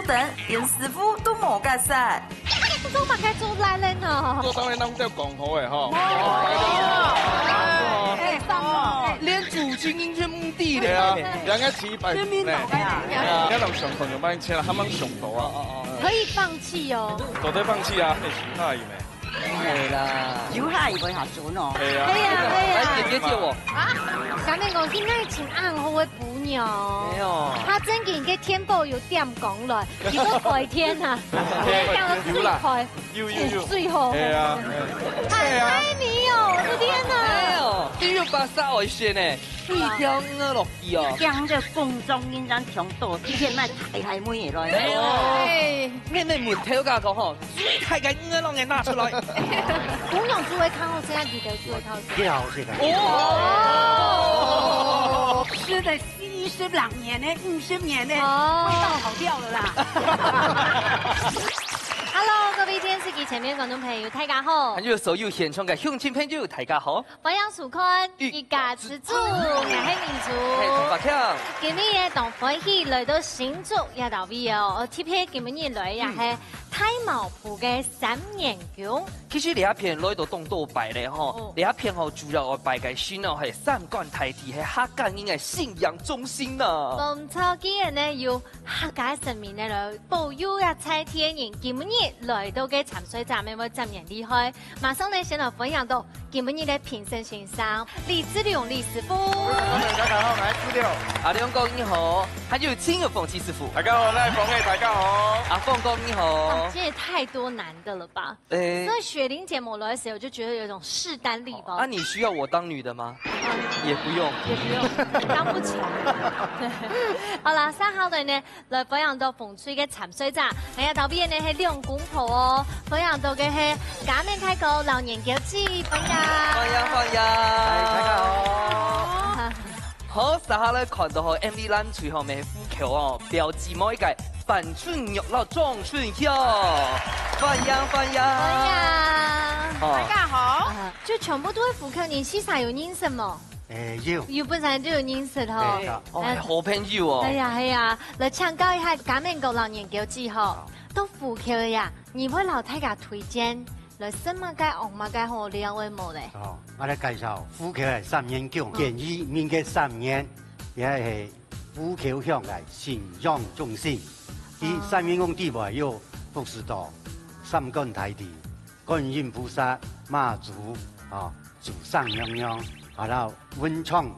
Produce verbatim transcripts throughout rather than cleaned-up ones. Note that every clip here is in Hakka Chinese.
等，連師傅都無結煞。做麼个做爛了呢？做生意當中講好个吼。哎，放哦，哎，連主經營全部地了。對啊，人家起百分呢。人家人上課就買車，他們上課啊。可以放棄哦。做得放棄啊，哎，其他也沒。對啦。有下一位下準哦。對啊。可以啊，可以啊。來，姐姐借我。啊，下面講現在請暗號的 餔娘。沒有。佢正經个天保有點講來，佢都改天啊，佢講了最快，有啦，有，有，有。最好。哎呀，哎呀。太迷哦，我的天哪！哎呦，你有巴沙愛選呢，你聽我落去哦。講這工作人員強多，一天賣大大妹的來。哎呦，哎。你們問頭家講吼，最大个魚攏愛拿出來。餔娘煮个較好食，佢个煮个較好食。幾好食个。哦。吃的 四十六年呢，五十年呢，哦。味道跑掉了啦。Hello，各位電視機前面觀眾朋友，大家好。還有所有現場个鄉親朋友，大家好。歡迎收看《一家之煮》，我係明珠。嘿，陳百強。今日也當歡喜來到新竹這搭位哦，哦，特別今日來也係大茅埔个三年宮。其實這片來到當多擺咧吼，哦。這片吼主要愛拜个神哦，係三官大帝，係客家人个信仰中心呢。無錯，既然呢有客家神明呢來保佑啊在地个人，今日來到个參賽者乜會真厲害。馬上呢先來歡迎到今日个評審先生李志良李師傅。大家好，我係志良。阿良哥你好，還有陳友鳳陳師傅。大家好，我係鳳哥，大家好。阿鳳哥你好。哦，這也太多難的了吧？ 欸。所以雪玲姐無來个時候，我就覺得有一種勢單力薄。哦，啊，你需要我當女的嗎？嗯。也不用。也不用，當不起。對。好啦，接下來呢，來歡迎到紅隊个參賽者，哎呀，頭邊呢係兩公婆哦，歡迎到个係嘉明大哥、老年狗姊，歡迎。歡迎，歡迎。嗨，大家好。好，接下來看到吼，M V藍隊吼，乜係富僑哦，表姊妹个 范春玉摎莊春曉，歡迎，歡迎。歡迎。哦。大家好。啊，就全部都係富僑人，其實有認識無？欸，有。有本身就有認識吼。對，有。哦，哎。好朋友哦。哎呀，哎呀，來請教一下，嘉明哥摎年狗姊吼，好。到富僑呀，你會摎大家推薦來食麼个、用麼个好料个無咧？哦，𠊎來介紹富僑个三元宮，哦。建議明个三元，也係 富僑鄉个信仰中心。佢三元宮底背有服侍到三官大帝、觀音菩薩、媽祖、啊，祖上娘娘，還有文昌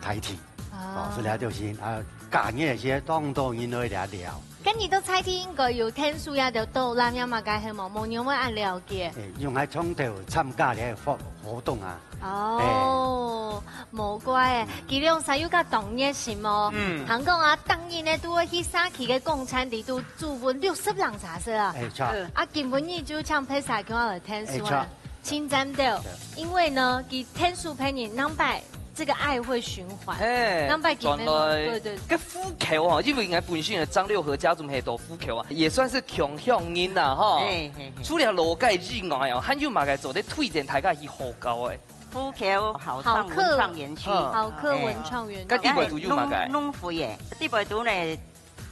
大帝。哦。哦，係這兜神，啊，假日个時當多人來這尞。該你到在地應該有聽說這兜導覽麼个係無？無人會恁了解。欸，因為從頭參加這个活，活動啊。 哦，欸。無怪欸，佢兩儕又較當熱心哦。嗯。聽講啊，逐日呢都會去社區个公餐裡肚煮分六十零儕食啊。欸，著。嗯。啊，今晡日就請別儕共下來聽書啊。欸，著。真讚个。著。因為呢，佢聽書別人，兩擺這個愛會循環。欸，兩擺見面嘛，轉來。對，對。該富僑哦，因為𠊎本身个張六和家族係到富僑啊，也算是窮鄉人啦，吼。嘿，嘿，嘿。除了老街以外哦，還有麼个做得推薦大家去好搞个？ 富僑好客文創園區。好客文創園區。該底背肚有麼个？農，農會个，底背肚呢，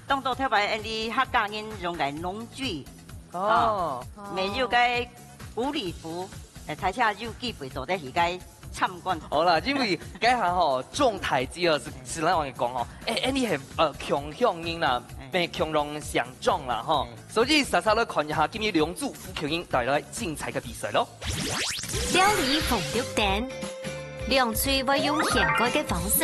當多特別𠊎俚客家人用个農具。哦。哦，乜有个五里埔，呃，大家有機會做得去該參觀。好啦，因為該下吼，鍾大姊哦，係，係恁樣講吼，欸，欸，你係，呃，窮鄉人啦，欸。乜窮鄉相長啦，吼。欸。 所以，煞煞來看一下今日兩組富僑人帶來精彩个比賽咯。料理紅綠燈，兩隊會用現改个方式，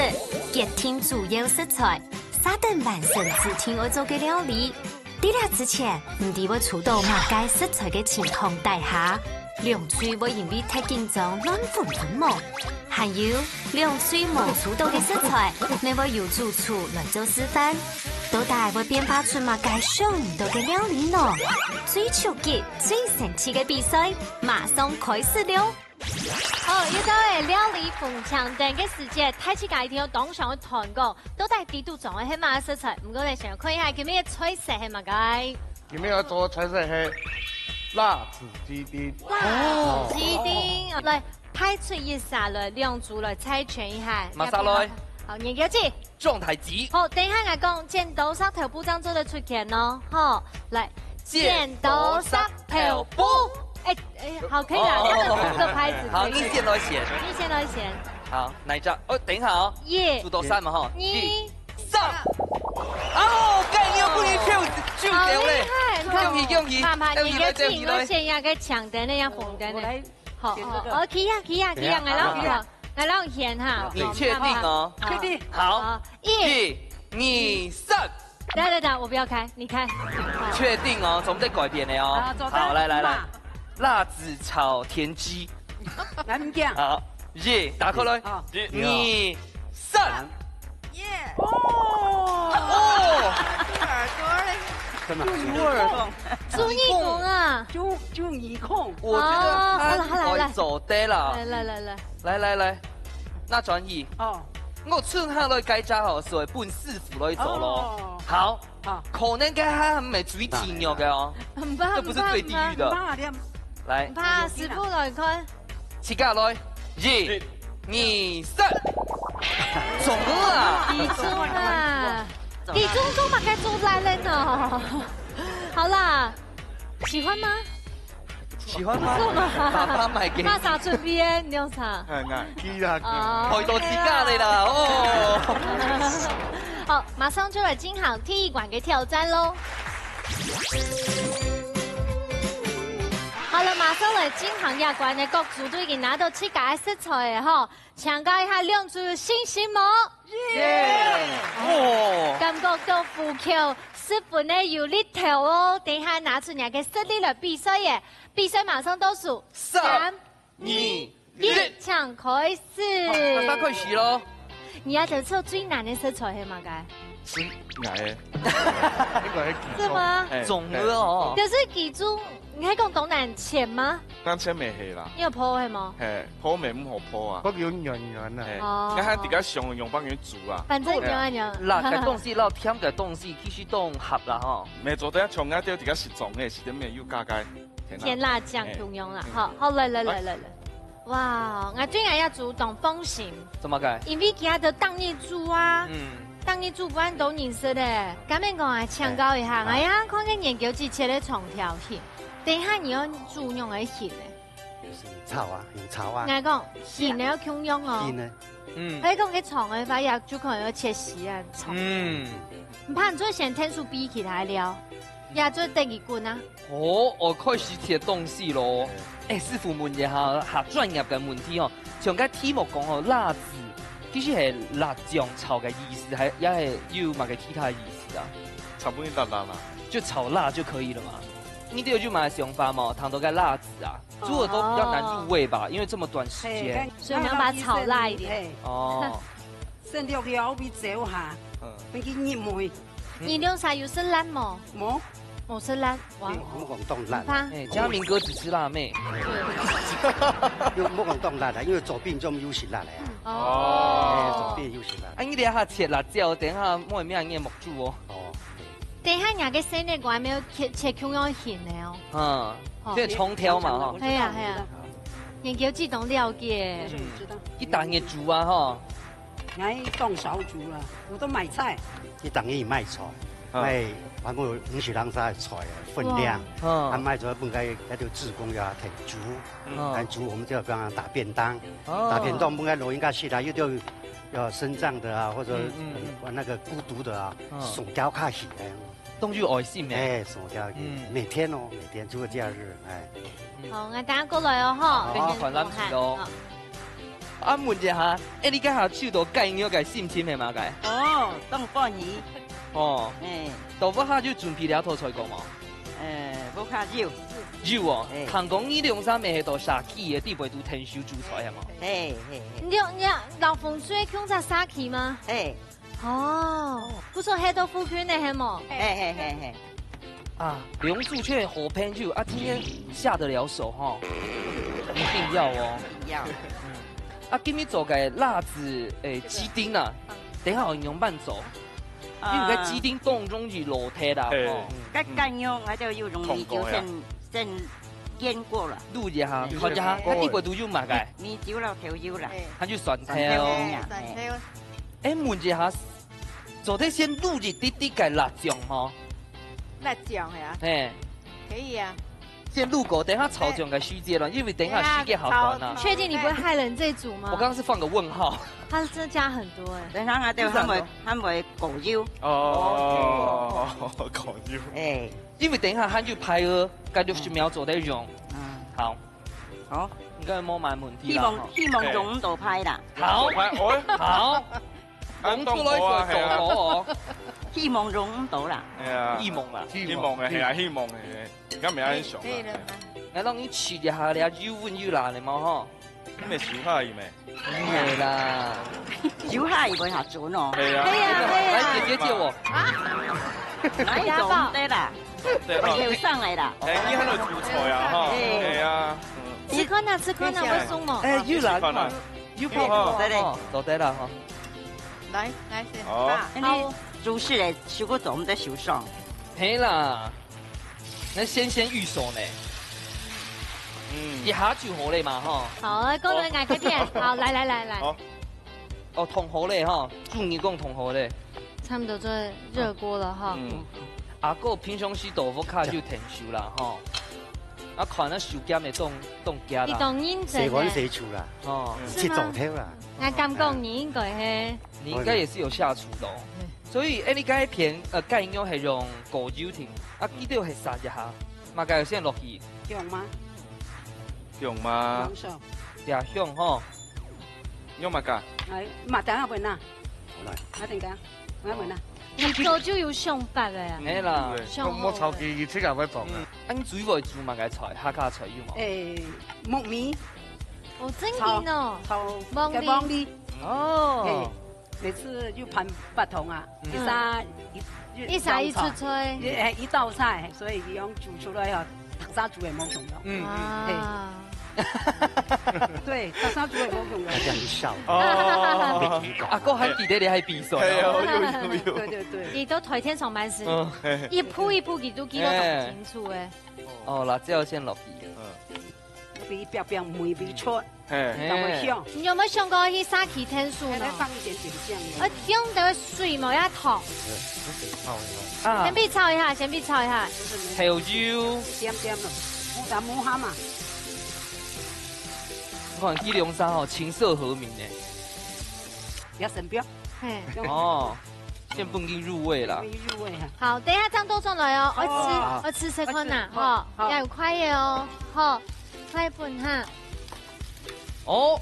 決定主要食材，續等完成指定愛做个料理。在這之前，毋知會出到麼个食材个情況底下，兩隊會因為忒緊張亂紛紛無？ 還有，兩隊無出到个食材，乜會由主廚來做示範。到底會變化出麼个想毋到个料理呢？最刺激、最神奇个比賽，馬上開始了！好，又到了料理紅綠燈个時節，大自家一定愛當想愛揣講，到底底肚裝个係麼个食材？毋過呢，先看一下今日个菜色係麼个。今日愛做个菜色係辣子雞丁。辣子雞丁，來， 派出一儕來，兩組來猜拳一下。麼儕來？好，研究姐。狀態值。好，等一下𠊎講，剪刀石頭布正做得出拳哦。好，來，剪刀石頭布。哎，哎，好，可以了，哦，哦，哦，哦。這個拍子好，可以。你先來選。你先來選。好，哪一張？哦，等一下哦。耶。數到三嘛，哈。二。一、三。哦，該你又不能跳，就掉嘞。好厲害，恭喜，恭喜。慢慢，恭喜來，研究姐，恭喜來。我選一個強的，那樣紅的呢。我來 好，選這個。好，好，可以啊，可以啊，可以啊，等一下，𠊎讓你選，啊。𠊎讓你選哈。你確定哦？好，好。確定。好，好，一、一、二、三。等等等，我不要開，你開。好。確定哦，總得改變的哦。啊，做得。好，來來來，嘛。辣子炒田雞。來，物件。好，一，打開來。好。二、三。耶！哦！哦！豬耳朵嘞。真的，豬耳朵。豬耳公啊。豬，豬耳公。我覺得哦，好了，好了，好了。他應該做得啦。來，來，來，來。來，來，來，那轉移。哦。我剩下來該隻吼，所以分師傅來做咯。哦。好。好。可能該下還沒最地獄的哦。毋怕，這不是最地獄的。毋怕，毋怕。來。毋怕，師傅來看。 自家來，一、二、三。中了啊！地中啊，地中做麼个做辣嘞呢？好啦，喜歡嗎？喜歡嗎？不錯嘛。爸爸買給你。爸爸準備的，你有啥？哎，那，去啦，去啦。哦，好多自家的啦，哦。好，馬上就來進行第一關的挑戰咯。 好了，馬上來進行這關个，各組都已經拿到自家个食材了吼，請教一下兩組有信心無？耶！哦。感覺到虎口十分个有力頭哦，等一下拿出你个實力來比賽耶！比賽馬上倒數，三、三、二、 一，請開始。好，馬上開始咯。你愛得出最難个食材係麼个？係𠊎个。應該係其中。係嗎？哎，中了哦。哎，可是其中，你還講當難切嗎？當切乜係啦。你有破係無？嘿，破乜毋好破啊。破有軟軟啊。嘿，哦。該還自家想用方法煮啊。反正軟軟軟。辣个東西，摎甜个東西，其實都合啦吼。乜做得像𠊎兜自家食粽个，食得乜有加个 甜辣醬共樣啦，好，好，來，來，來，來，來。哇，𠊎對𠊎這組當放心。做麼个？因為佢兜當日煮啊，嗯。當日煮飯都認識个。敢毋講啊，請教一下，哎。𠊎也看个研究姐切个長條形，等一下你愛煮仰个形呢？就是炒啊，用炒啊。𠊎講，形呢要共樣哦。形呢？嗯。可以講佢長个話，也就可能要切絲啊，炒。嗯。毋怕你做先天數比其他料，也做得佢滾啊。 哦，哦，開始切東西咯。哎，師傅問一下，較專業个問題哦，像該題目講哦，辣子，其實係辣醬炒个意思，還，也係有麼个其他意思啊？差不多辣辣啦。就炒辣就可以了嘛。你兜有麼个想法無？談到該辣子啊，煮个都比較難入味吧，因為這麼短時間。嘿，所以我們要把它炒辣一點。嘿。哦。 先略略分佢走下，嗯。分佢入味。你兩儕有食辣無？無。無食辣，哇。你莫講當辣。毋怕。哎，嘉明哥只吃辣妹。又莫講當辣啦，因為左邊就有食辣个啊。哦。哎，左邊有食辣。啊，你等下切辣椒，等下莫名你目珠哦。哦。等一下，你个生日我還沒有切，切共樣形的哦。嗯，吼。這長條嘛，吼。係啊，係啊。研究這種了解。嗯，一打你煮啊，吼。 𠊎當少煮啦，我都買菜。佢等於買菜，嗯。買，反正五十零儕个菜个分量，哇。嗯。啊，買出來分該，該兜志工要提煮，嗯。啊煮我們就要幫佢打便當，哦。打便當分該老人家食啦，又都要身障的啊，或者，嗯，嗯，嗯。那個孤獨的啊，嗯。送給佢去，哎。 當有愛心欸。哎，送掉一個，嗯。每天哦，每天除了假日，哎。嗯。好，𠊎等下過來哦，吼，好，跟你換冷氣哦。好。啊，問一下，哎，你這下收到雞肉个心情係麼个？哦，當歡喜。哦。哎。到屋下就準備這道菜過無？呃，屋下有。有哦，哎。聽講你兩儕乜係到社區个地位都𢯭手煮菜係無？嘿，嘿，嘿。你有，你有，老風水共隻社區嗎？嘿。 哦，故所歇到附近个係無？嘿，嘿，嘿，嘿。啊，兩組全好朋友啊，今天下得了手哈，一定要哦。一定要。嗯。啊，今日做个辣子，誒，雞丁啊，等一下我用慢走，啊。因為該雞丁當容易落忒啦，嘿。吼。該雞肉，該就又容易就先，先醃過了。滷一下，嗯。看一下，對。該底背都有麼个？米酒啦，調酒啦。嘿。它就酸忒哦。酸忒哦。酸忒哦。哎，問一下，做得先滷一滴滴个辣醬無？辣醬呀，嘿，可以啊。先滷過，等下炒醬个時節咯，因為等下時間好短啊。等下炒。你確定你不會害了你這一組嗎？我剛剛是放個問號。它是真的加很多哎。等下啊，對，你想說？還會，還會過油。哦，過油。哎。因為等一下還有排哦，該六十秒做得用。嗯。好。好。應該無麼問題啦，希望，吼。希望用毋到排啦。好。排，哦。好。講出來就做到哦。希望用毋到啦。哎呀，希望啦。希望个，係啊，希望个，應該毋會恁想啦。可以，可以了嗎？來，讓你試一下，你油溫有罅了無吼？你咪試下佢咩？毋會啦。油下佢會較準哦。係啊。係啊，係啊。來，姐姐借我。哪一種的啦？對，哦。後生的啦。哎，你還有煮菜啊，吼。哎。係啊。嗯。試看啊，試看啊，等一下。會送哦。哎，有啦，試看啊。有看過，有哈。哦，做得啦，吼。來，來，先。好。啊，好。你煮食的，手骨做毋得受傷。係啦。 那纖纖玉手呢？嗯。一下就好了嘛，吼。好，來，講來，𠊎這片。好，來，來，來，來。好。哦，燙好了哈，煮熱講燙好了。差不多做熱鍋了哈。嗯。阿哥平常時豆腐卡就𢯭手啦，吼。啊，看啊手腳會動，動腳啦。你當認真呢。洗碗洗廚啦。哦。嗯。是嗎？切灶頭啦。𠊎感覺你應該係。你應該也是有下廚的哦。嗯。 所以，哎，你該片，呃，該樣係用過油定，啊，嗯。佢兜係煠一下，麼个先落去？薑嗎？薑嗎？薑少。呀，薑吼。用麼个？哎，嘛，等下問啊。好來。啊，等下，我問啊。你早就有想法了呀。嗯，係啦。對。想好了。莫，莫炒佢，佢自家會放啊。嗯，啊，你最會煮麼个菜？客家菜有無？哎，木耳。哦，真的哦。炒，炒黃梨。該黃梨。哦。嘿。 每次又辦八通啊，嗯。一儕一，一，一儕一出菜。一，哎，一道菜，所以佢樣煮出來哦，大家煮也無共樣。嗯，嗯。啊。嘿。對，大家煮也無共樣。大家一笑。哦。阿哥還記得你還比賽哦。係哦，有，有，有。對，對，對。你都台前上班時，嗯。一步一步佢都記得當清楚誒。哎。哦，辣椒先落去。嗯。 味，表表味，味出，嘿。當會香。你有沒有想過去社區𢯭手呢？還再放一點點醬油。呃，用的水無要燙。啊。先俾炒一下，先俾炒一下。就是沒有。還有油。一點點咯，摸下摸下嘛。你看，這兩儕吼，琴瑟和鳴呢。 要升標。嘿。哦，先分佢入味啦。分佢入味哈。好，等一下正倒轉來哦，愛試，哦。愛試食看啊，好，吼，好。要有快个哦，吼，快分哈。哦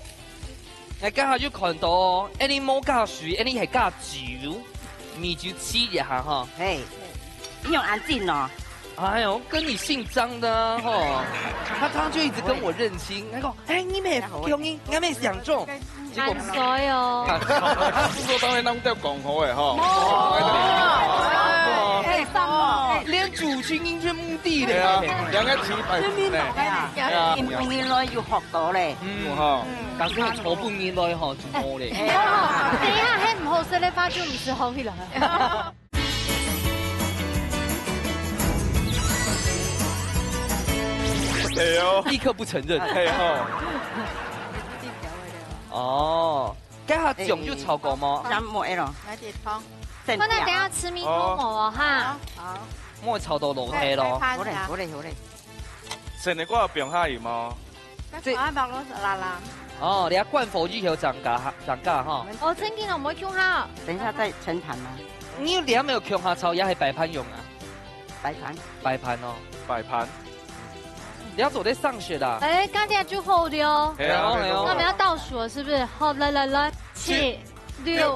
，𠊎剛好就看到哦，哎，你無加水，哎，你還加酒，米酒試一下哈。嘿，你用恁緊哦。 哎喲，跟你姓張的啊，吼，他，他就一直跟我認親，他講：「哎，你乜中意，你乜想中。」結果恁衰哦。他是說當然當掉講好的吼。哦。哎，上哦。連主持人認目的嘞。對啊，兩個題目呢。真的嗎？哎呀，哎呀。因為來有學到嘞。嗯。有哈。但是你錯不應該吼，就無嘞。哎呀，等一下，還毋好食个話，就毋使好去了。 哎喲。立刻不承認。哎喲。哦，該下醬就炒過嗎？哎，哎，哎。來點湯。可能等下試麵好無哦，哈。好，好。莫炒到落忒咯。好嘞，好嘞，好嘞。先來，我有放下去嗎？ 這，這，哦，你愛關火以後正加，正加哈。哦，正經哦，毋會共下。等一下再盛盤嗎？你有兩個共下炒，也係擺盤用啊？擺盤。擺盤哦。擺盤。你愛做得上色啊。哎，這樣就好了哦。係啊，係啊。那我們要倒數了，是不是？好，來，來，來，七、七、六、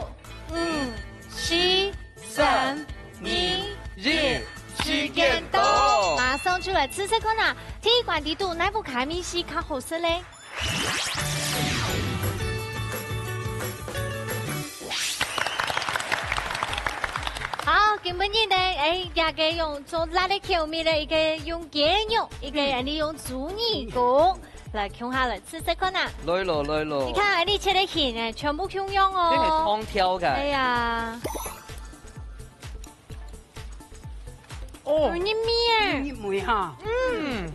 五、四、三、二、一，時間到。馬上就來試食看啊！第一關底肚，哪部開米係較好食咧？好，今晡日呢，哎，這個用做辣个口味个一個用雞肉，一個人用豬耳公。 來，共下來試食看啊。來咯，來咯。你看，你切个形哎，全部共樣哦。這係當挑个。哎呀。哦。有入味哎。有入味哈。嗯。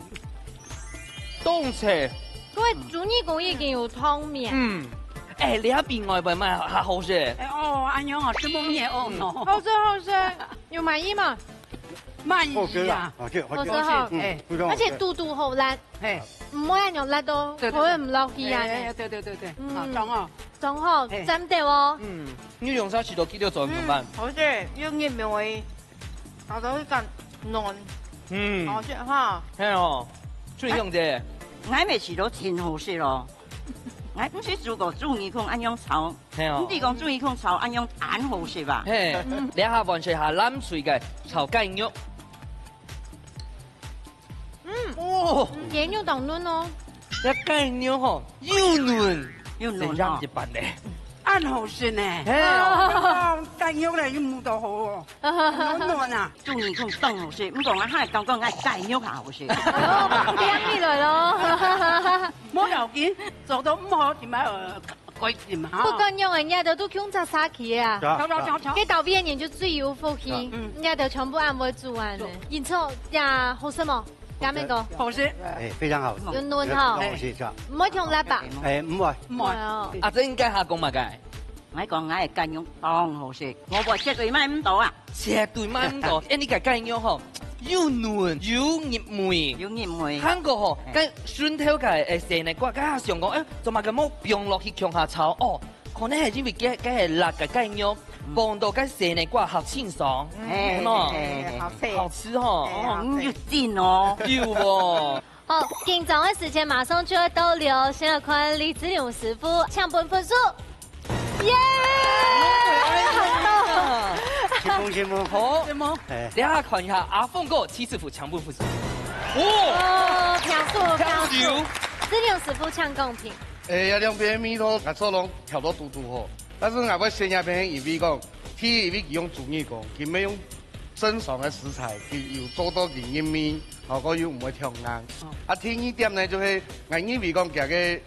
當脆。各位，豬耳公已經有湯面。嗯。哎，這比外背賣還好食。哎，哦，恁樣哦，承蒙你哦，嗯。好食，好食，有滿意嗎？滿意啊。好食啊，好食，好食。好食哈。嗯，哎。非常好吃。而且堵堵好辣，嘿。毋會恁樣辣到，對，對，對。口味毋落去啊呢。哎，哎，哎，對，對，對，對。嗯。啊，中哦。中好，哎。讚得哦。嗯，你用啥食到幾多種怎麼辦？嗯，好食，有入味，咬到一個軟。嗯。好食哈。係哦，所以用這。哎，𠊎乜食到真好食咯。 𠊎毋識煮過豬耳公恁樣炒，係哦。毋知講豬耳公炒恁樣恁好食吧？嘿，嗯。這下換食下藍水个炒雞肉。嗯。哦。雞肉當嫩哦。這雞肉吼，又嫩，又嫩哦。真正一般呢。恁好食呢。嘿哦。哦，雞肉咧，又熝到好哦。 暖暖啊。豬耳公當好食，毋過𠊎還係感覺𠊎雞肉較好食。哎喲，變起來咯。無要緊，做到毋好，就愛，呃，改進嘛，哈。不管樣个，人家都共隻社區啊。係啊，係啊。該到別人就最有福氣，嗯。人家都全部恁會煮恁呢。對。因此，呀，好食無？ 阿明哥。好食。哎，非常好吃。有嫩哈。非常好吃，是吧？毋會忒辣吧？哎，毋會。毋會哦。阿珍，你該下講麼个？𠊎講𠊎个雞肉當好食，我絕對買毋到啊。絕對買毋到。哎，你个雞肉吼，又嫩又入味。又入味。還過吼，哎。該順頭个，哎，細泥瓜，該下想講，哎，做麼个無放落去共下炒？哦， 可能係因為該，該係辣个雞肉，嗯。放到該細泥瓜較清爽，嗯。係無？哎，哎，哎，好吃。好吃吼。哎，好吃。哦，嗯，有勁哦。有哦。好，緊張个時間馬上就要到了，先來看李子勇師傅，請分分數。耶！辛苦，辛苦。好。辛苦。哎。等下看一下阿峰哥七十分，請分分數。哦，哦，票數，票數。票數。子勇師傅，請公平。 哎，這兩片个味道，𠊎做攏調到堵堵好。但是𠊎會選這片，因為講，第一，因為佢用豬耳公，佢毋係用正常个食材，佢有做到佢入味，吼，過又毋會忒硬。哦。啊，第二點呢，就係𠊎認為講，佢个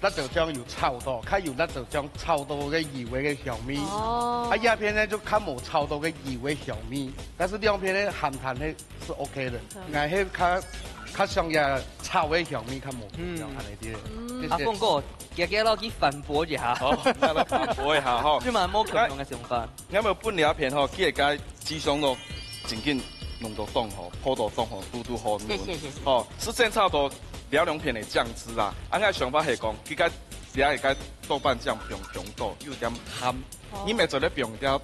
辣椒醬有炒到，較有辣椒醬炒到个油个香味。哦。啊，這片呢，就較無炒到个油个香味。但是兩片呢，鹹淡个 是OK个。嗯。𠊎係較，較想這炒个香味較無共樣，嗯。恁樣个。嗯。謝謝。阿峰哥，遽遽落去反駁一下。好，𠊎來反駁一下吼。你嘛無共樣个想法。𠊎，𠊎有分這片吼，佢个雞雞胸肉正經弄到當好，烰到當好，堵堵好嫩。謝謝，謝謝。吼，係正炒到這兩片个醬汁啊。啊，𠊎想法係講，佢个這个豆瓣醬放，放到有點鹹。 哦。你乜做得放點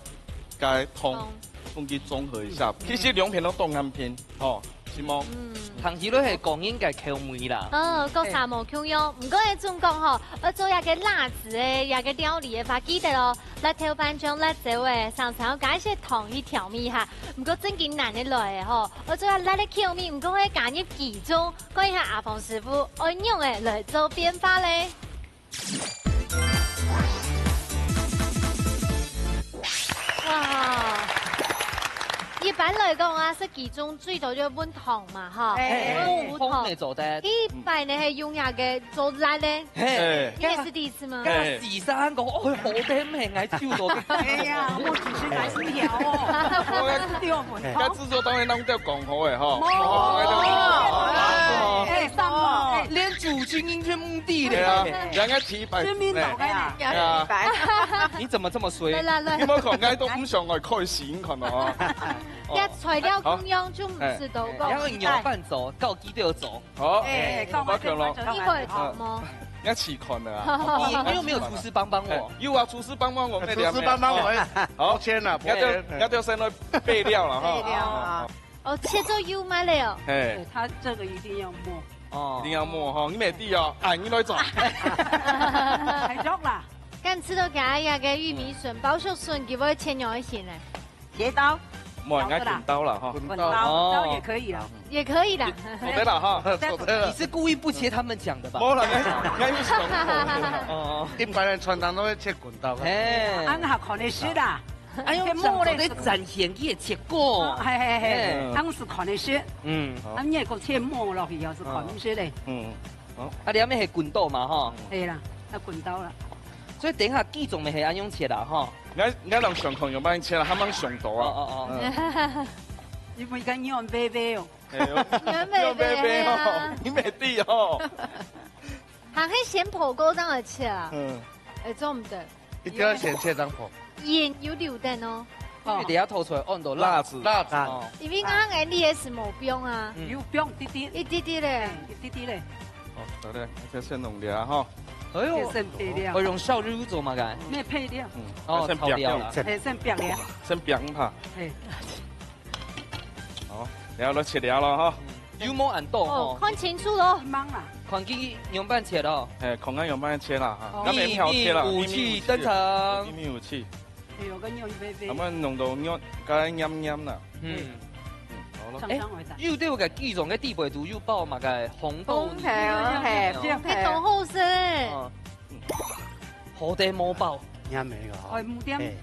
該糖，糖。分佢中和一下。嗯。其實兩片都當啱片，吼，係無？嗯。聽起來係個人个口味啦。哦，各儕無共樣。毋過呢，總講吼，愛做這个辣子个，這个料理个話，記得哦，辣豆瓣醬、辣椒个，常常愛加一些糖去調味哈。毋過正經難个來个吼，愛做這辣个口味，毋過愛加入其中，看一下阿峰師傅愛仰仔來做變化咧。 哇！一般來講啊，食雞枞最多就搵糖嘛，哈，哎。搵糖。哎，糖來做得。一般呢，係用那個做辣的。嘿。哎。你也是第一次嗎？哎。該時常講，哦，好甜咩，𠊎就做得。哎呀，我只是來試一下哦。哎。該製作單位攏在講好个吼。哦。哎，上哦，哎。連主持人都毋知咧。對啊，人家提拔。真名導開呢。哎呀。 哎呀。你怎麼這麼衰？來，來，來。你莫看，𠊎都毋想愛開始，你看哦。哦。這材料共樣就毋使多講。哎。然後牛粄粽，告雞就粽。好，哎，哎，我看了。你會做嗎？嗯。𠊎試看了啊。你，你有沒有廚師幫幫我？哎，有啊，廚師幫幫我，廚師幫幫我，哎，好。抱歉了，抱歉。𠊎就，𠊎就先來備料了哈。備料啊。哦，切做幼末了哦。哎。對，它這個一定要末。 哦。一定要末吼，你乜知哦，哎，你來做。還足啦。敢試著佢个玉米筍、包粟筍，佢會切樣仔形呢？切刀。無，應該滾刀啦，哈。滾刀，滾刀。哦。刀也可以啦。也可以啦。做得啦，哈，做得啦。你是故意不切他們講的吧？無啦，應該，應該是講過的。哦。一般的傳統都會切滾刀。嘿。恁好看得食啦。 哎喲，這樣做得展現佢个切角。哦，嘿，嘿，嘿，嘿。當時看得食。嗯。啊，你个切末落去，要是看毋食咧。嗯。哦。啊，你後面係滾刀嘛，吼。係啦，要滾刀啦。所以等一下，雞枞乜係恁樣切啦，吼。𠊎，𠊎人想看用麼个切啦，還吂想到啊。哦，哦，哦。嗯。因為該軟歪歪哦。哎喲，軟歪歪哦，軟歪歪啊。你乜知哦。還係先烰過正來切啊？嗯。哎，做毋得。一定要先切成薄。鹽有留等哦。因為等下偷出來按到辣子。辣子。辣子。哦。因為剛剛N D S無放啊。嗯。有放滴滴。一滴滴咧。嗯，一滴滴咧。好，好的，這先弄了哈。哎呦，這先配料。我用燒肉做嘛个？沒配料。嗯，哦，先煸炒料啦。煸。哎，先煸料。先煸一下。哎。好，然後就切了了哈。有無恁多哦，吼？看清楚咯。忙啊。看佢樣般切咯。哎，看看樣般切啦哈。哦。那秘密武器登場。秘密武器。 哎喲，个軟肥肥。咱們弄到軟，該黏黏啦。嗯。嗯，好了。哎，常常會打。有對个雞肉个底背肚有包麼个紅豆泥。紅豆，嘿，紅豆。該當好食。嗯。好得無包。你還沒有啊？哎，無點，嘿。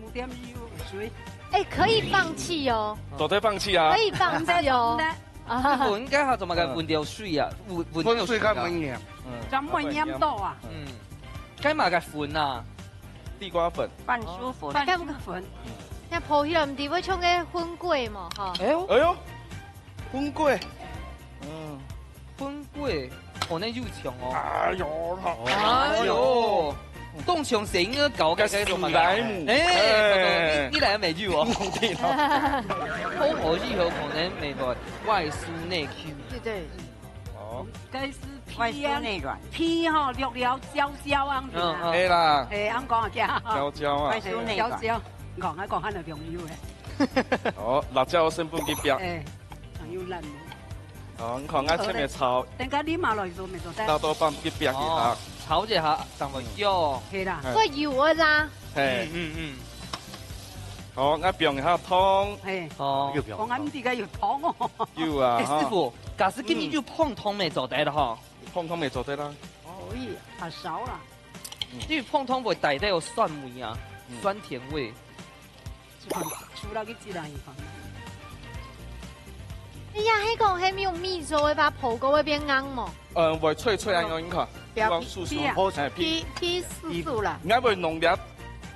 無點有水。哎，可以放棄哦。做得放棄啊。可以放棄哦。啊。我應該還做麼个搵掉水啊？搵，搵掉水啊。搵水較穩定。嗯。咱們黏到啊。嗯。該麼个粉啊？ 地瓜粉。番薯粉。番薯粉。那泡起來毋知會像个粉粿嘛，哈。哎喲。哎喲，粉粿。嗯。粉粿，哦，那又強哦。哎喲，好。哎喲，當像係應該搞个該種嘛。史萊姆。哎，哎。你，你來沒有哦？對了。好，好，以後可能美國外酥內Q。對，對。 哦。該係皮啊，外酥內軟。皮吼，略了焦焦恁樣啊。嗯，嗯。係啦。係，恁講啊，叫。焦焦啊。外酥內軟。焦焦，講啊，講下就朋友誒。哦，辣椒成分幾百。哎，朋友爛。哦，你看，𠊎前面炒。等下你嘛來做，沒做得。炒到放幾百幾下。哦，炒一下，等會焦。係啦。哎。所以有啊啦。嘿。嗯，嗯，嗯。好，𠊎放一下糖。嘿。哦。又放。講啊，你這個有糖哦。有啊，哎，哈。師傅， 假使今日就放糖乜做得了吼。放糖乜做得啦。可以，好少啦。嗯。因為放糖會帶到有酸味啊，嗯。酸甜味。除了，除了佢自然有糖。哎呀，係講還沒有蜜做，會把皮膚會變硬無？嗯，會脆脆啊，哦。你看，表皮，皮啊。光酥酥，哎，皮。皮，皮酥酥啦。應該會弄點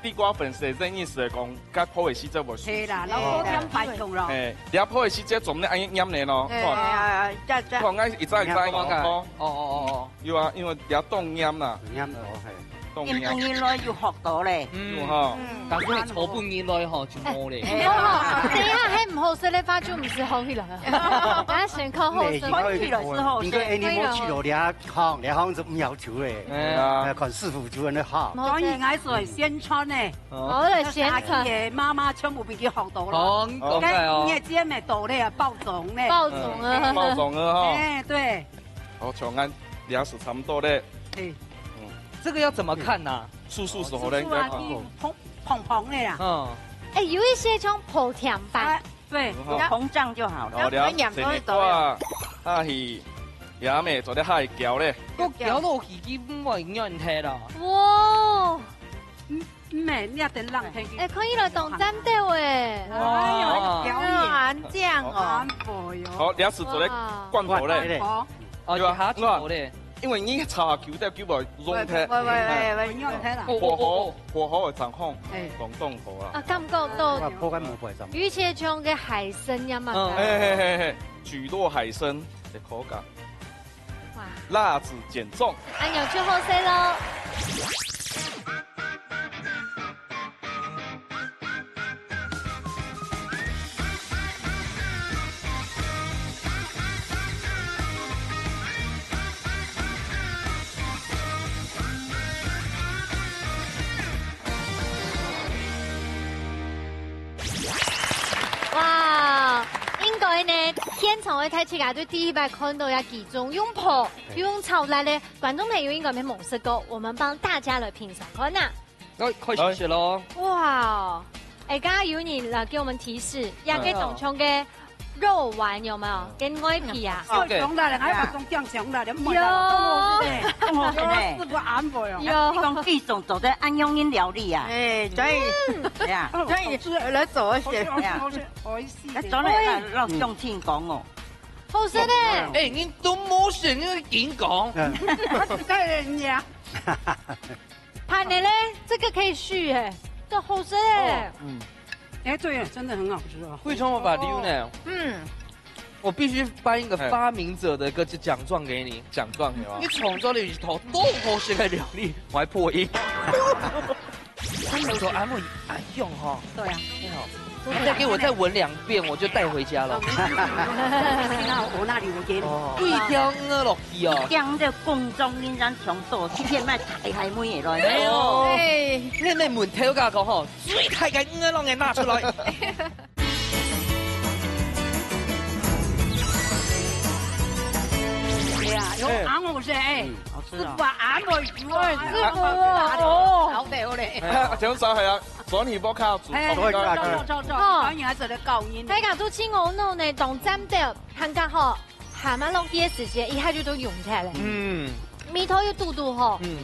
地瓜粉，係這意思來講，該皮會係這會酥酥。係啦，然後放點白糖咯。哎，你皮會係這種呢，哎，黏黏的咯，哎，看。哎，哎，哎，這，這。看，𠊎一再一再講，哦。哦，哦，哦，哦。 有啊，因為比較凍黏啦。黏哦，嘿。凍黏。黏，黏來又學到咧。嗯。有哈。嗯。但是你坐半日來吼，就無咧。哎，哎。等一下，還毋好食的話，就毋使好起來啊。大家先看好食。看起來是好食。應該你無去了，你看，你好像是毋要求咧。哎呀。哎，看師傅就恁樣好。所以𠊎係先穿呢。哦。好了，先穿。阿姨的媽媽全部比佢學到了。哦，你講个哦。你的姐妹到咧，包粽咧。包粽啊。嗯，包粽啊，哈。哎，對。 哦，像恁這就差不多咧。哎。嗯。這個要怎麼看吶？酥酥熟咧，應該看。酥酥啊，膨，膨膨的啦。嗯。哎，有一些像膨甜粄。啊，對。嗯，好。膨脹就好了。哦，了，然後黏都會走了。這個啊，啊係，也咩做得還會攪咧。都攪落去，佢毋會軟忒啦。哇！嗯，嗯，你也等冷天氣。哎，看起來當讚的哎。哎喲，哇。攪你。啊，恁靚哦。好，這就做得罐頭咧。哇。哦。 哦，對啊，一下就好咧。因為你炒下久，就久無溶忒。喂，喂，喂，喂，喂，哦，哦，哦。火候，火候會掌控，哎。當重要啊。啊，感覺到，哇，破開無怪上。有一些像个海參一樣嘛。嗯。嘿，嘿，嘿，嘿，蒟蒻海參的口感。哇。辣子減重。哎呀，就好食咯。 哇，應該呢，現場个大自家都第一擺看到這幾種用烰、用炒辣个，觀眾朋友應該乜無食過，我們幫大家來品嚐看啊。 來，開始食咯。哇，哎，剛剛有人來給我們提示，這個當像个肉丸有沒有？嗯。跟外皮啊。哦，對。小熊啦，還有種叫熊啦，你們買到了，有。當好食呢。當好食呢。有，是不安慰哦。有。你講這種做得恁樣个料理啊？哎，所以，嗯。對啊，所以，好吃，來做一些。好吃，好吃，好吃，美味しい。來做來，來，讓鄉親講哦。好食呢。哎，你都無食，你緊講。嗯。他只看人家。 盤的咧，這個可以續欸，這好食欸。哦，嗯。哎，對，真的很好吃哦。為什麼把溜呢？嗯。我必须颁一个发明者的一个奖状给你。奖状有啊。你创造了一道当好食个料理，我还破音。真的是。做阿妹阿勇哈。对啊。你好。你再给我再闻两遍，我就带回家了。那我那里我给你。哦。一定要落去哦。这样的工作人家全部，这片卖大海妹的咯。哎呦。哎。你们问头家讲吼，最大个鱼弄个拿出来。 对啊，有哎。昂好食哎，嗯，好吃哦。是吧？昂好食哦，哎，是哦，哦。好得嘞。哎，请问啥海啊？转你波卡煮，哎，好不好？走走走走，哦。欢迎还是来高音。大家都请我弄呢，当赞的，看看吼，蛤蟆落地的时间，一下就都溶开了。嗯。味道又堵堵吼。嗯。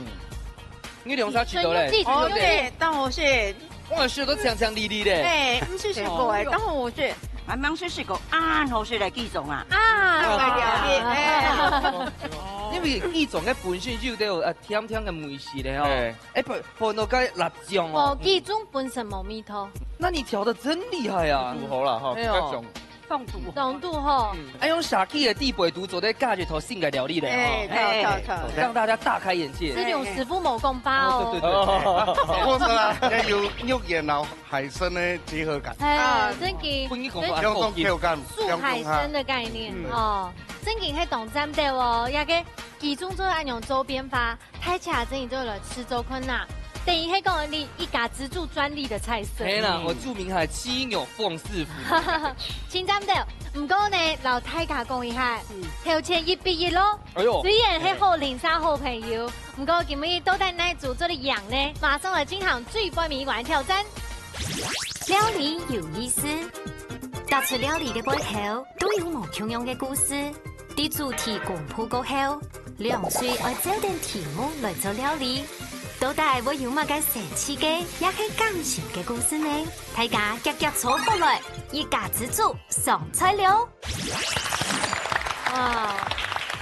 你两只吃到嘞？哦，对，当好食。 我个食到强强力力咧。哎，毋識食過哎，哦。當好食，還吂識食過恁好食个雞樁啊。啊。啊，哎。因為雞樁个本身就有，呃，甜甜个味緒咧吼。哎。哎，不，不，那个辣醬哦。哦，雞樁本身無味道。那你調得真厲害啊。堵好啦吼，哎喲。比較重。 放肚。放肚吼。嗯，哎，用社區个地背肚做得加一道新个料理咧，哎，吼。對，對，對。讓大家大開眼界。這種師傅無講飽哦。哦，對，對，對。哦，不過呢，也有肉眼摎海參个結合感。哎，啊，真个。分你講過，有種口感，素海參个概念，嗯。哦，真个係當讚个哦，這个雞樁做得恁樣做變化。 大家真个做來試做看啊。等於係講你一家之煮專利个菜色。係啦，嗯。我著名个雞肉放師傅。真讚个，毋過呢，摎大家講一下，嗯。頭前一比一咯。哎喲。雖然係好鄰舍、好朋友，毋過今日到底哪組做得贏呢？馬上來進行最尾一關挑戰。料理有意思，逐出料理个背後，都有無共樣个故事。 在主題公布過後，兩隊愛照等題目來做料理。到底會有麼个神奇个，也係感人个故事呢？大家遽遽坐好來，一家之煮上菜了！哇，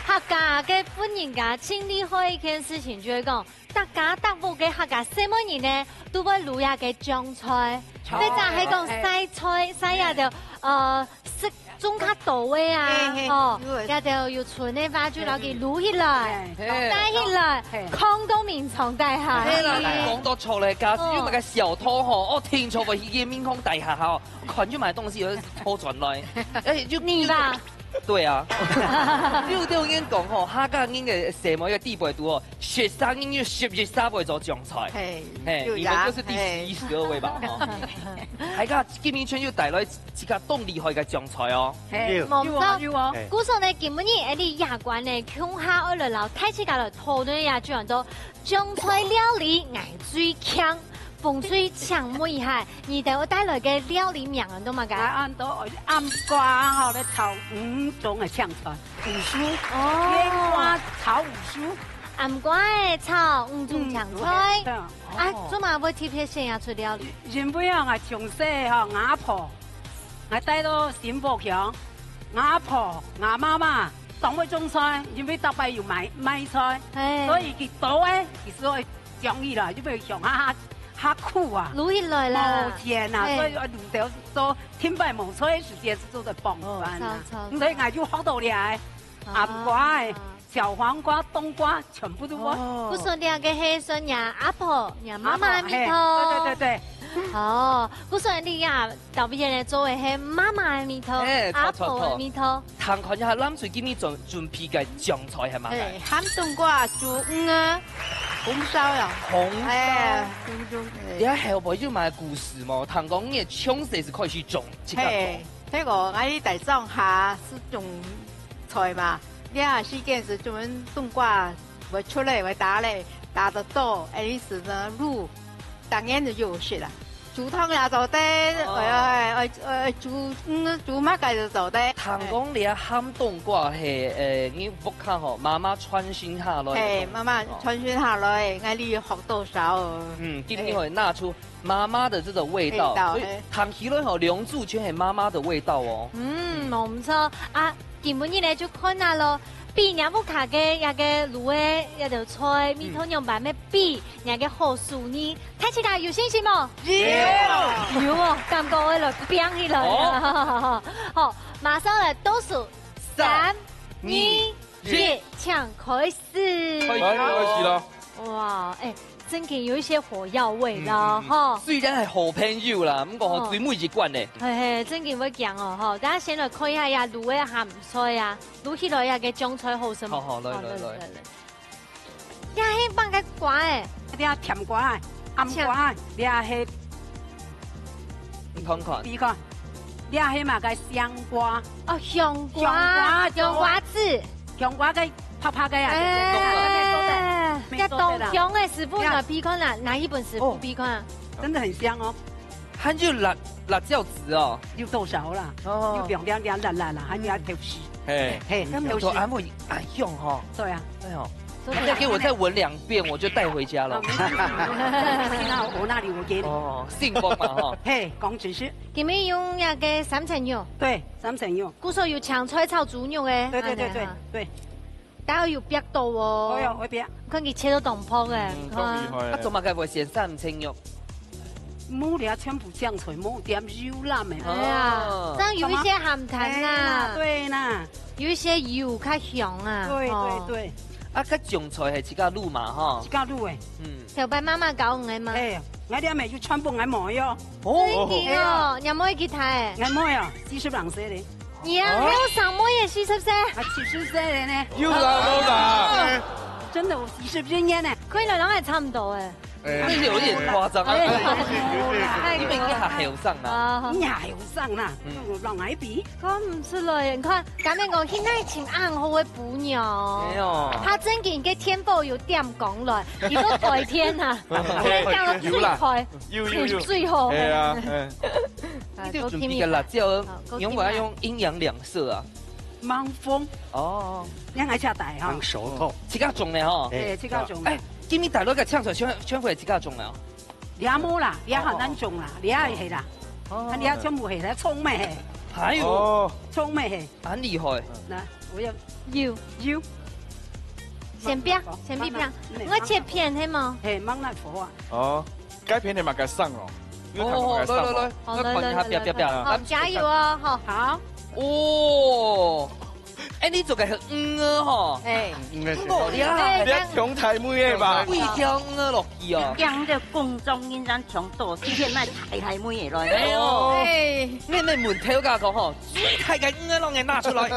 客家个婦人家盡厲害一件事情，就係講，逐家逐屋个客家細妹人呢，都會滷這个醬菜，菜。或者係講曬菜，曬這个，呃，食 種較多个啊，嘿，嘿，吼，有个。這兜有賰个話就摎佢滷起來，嘿。帶起來，嘿。囥到眠床底下。係啦，講到著咧，假使有麼个小偷吼，哦，聽著會去眠床底下吼，看有麼个東西有偷轉來，哎，就你吧。對啊，就對𠊎講吼，客家人个細妹个地背肚哦，十三人有十一儕會做醬菜。嘿，嘿，有呀，你們就是第十一、嘿。十二位吧，吼。大家今晡日就帶來 自家當厲害个醬菜哦。嘿，有。無錯。有啊，有啊。嘿。故所呢，今晡日𠊎俚這關呢，共下愛來摎大自家來討論一下，就安到醬菜料理𠊎最強，紅隊請問一下，你兜帶來个料理名安到麼个？啊，安到暗瓜吼，來炒五種个青菜，五蔬。哦。艷瓜炒五蔬。暗瓜仔炒五種青菜。嗯，對，對。 啊，哦。做麼會特別選這齣料理？因為啊，𠊎從細吼，吾阿婆，𠊎戴到新屋鄉，吾阿婆、吾媽媽當會種菜，因為逐擺有賣，賣菜，嘿。所以佢刀仔，佢就會將佢啦，因為鄉下較，較苦啊，滷起來啦。無錢啊，嘿。所以愛滷掉，做天擺無菜个時節，就做得傍飯啊。哦，炒，炒，所以𠊎就學到了，啊。暗瓜仔、小黃瓜、冬瓜， 全部都有。哦。故所這个係算若阿婆、若媽媽个味道。阿婆，嘿，對，對，對，對。哦，故所這啊，導演呢做个係媽媽个味道，哎，阿婆个味道。著，著，著。聽看一下，藍隊今晡日準，準備个醬菜係麼个？哎，鹹冬瓜、豬脣啊，紅燒啊。紅燒。哎，豬，豬，哎。這後背有麼个故事無？聽講你從細就開始種，自家種。嘿。 這个𠊎在大庄下係種菜嘛，這時間係種冬瓜會出來，會打咧，打得多，恁樣呢滷，當然就有食啦。煮湯也做得，哦。哎，哎，哎，煮，嗯，煮麼个都做得。聽講這鹹冬瓜係，呃，你屋下吼，媽媽傳承下來个東西，嘿，媽媽傳承下來，哦。𠊎俚學到手。嗯，今日會拿出 媽媽的這種味道，味道，所以，嘿。聽起來吼，兩組全係媽媽的味道哦。嗯，無毋著。啊，今晡日呢就看下咯，比若屋下个這个滷个這兜菜，味道仰般，愛比若个好手藝，大自家有信心無？有。有哦，感覺會來變起來啊。哦。好，馬上來倒數，三、三、二、一，請開始。開始，開始了。哇，哎，正經有一些火藥味了吼。雖然係好朋友啦，毋過吼，哦。最尾一關呢。嘿嘿，正經會講哦吼。等下先來看一下呀，滷个鹹菜啊，滷起來呀个醬菜好食無？好好，來，好，來，來。來，來。 這係放个瓜誒。這甜瓜啊，暗瓜啊，這係你看看。你看，這係麼个香瓜？哦，香瓜，香瓜子。香瓜个白白个啊，哎，沒這做得啦當香誒，師傅拿鼻看啦，拿一本師傅鼻看啊。真的很香哦，還有辣辣椒籽哦。有多少啦？哦有兩兩兩辣辣啦，還有要調味。嘿，嘿，那沒有錯，調味。還會恁香吼。對啊，哎呦，做得你再給我再聞兩遍，我就帶回家了。那我那裡我給你。哦，信封嘛哈。嘿，講真實，今日用那個三層肉，對，三層肉。故所有青菜炒豬肉誒。對對對對恁樣哈，對，大家有煏到哦。哎呦，我別，看佢切到當薄誒，嗯，你看夠厲害。啊，做麼个會選三層肉？無了全部醬菜，無點油啦咩。哎呀哦，這樣有一些鹹淡哎啦啦，對啦，有一些油較香啊。對哦對對，啊，該種菜係自家滷嘛哈自。家滷誒。嗯，小白媽媽教你个嘛。哎，𠊎這咩就全部𠊎妹喲，真的哦，你妹幾大誒？ 𠊎妹啊，四十零歲咧，你啊，還有上妹也四十歲，啊七十歲咧呢，又來無啦？真的有四十一年呢。可以了，人還差不多誒。哎那有一點誇張啊。哎有點有點太你們應該還後生啦。啊，你還後生啦嗯，有浪來比，看毋出來，你看，敢面講現在請恁好个餔娘。哎呦，他正經个天赋有點講來，佢都改天啊，改到最快，有有有。最好。哎呀，哎，啊你就準備个辣椒好，用來用陰陽兩色啊。猛風，哦，你還下大哈用，手套。自家種个吼。哎，這個種，哎，今日大陸个青菜全全部係自家種个哦。這無啦，這很難種啦，這係啦，哦啊，這全部係啦，蔥咩係，還有，哦，蔥咩係，很厲害。那我要有，有，先別，先別別，嗯我切片係無？嘿，猛來火啊，哦，該片你嘛該上哦，因為他們哦，該上哦。來來來，好，那來來來看一下，別別別來，好，加油哦，吼。好，哦，哎，你做个很魚哦吼。哎，應該是哦，你啊，不要窮台妹的吧？會挑魚落去哦。講到工作人員搶到，今天賣大大妹的來。哎呦，哎，妹妹問頭家講吼，最大个魚攏會拿出來。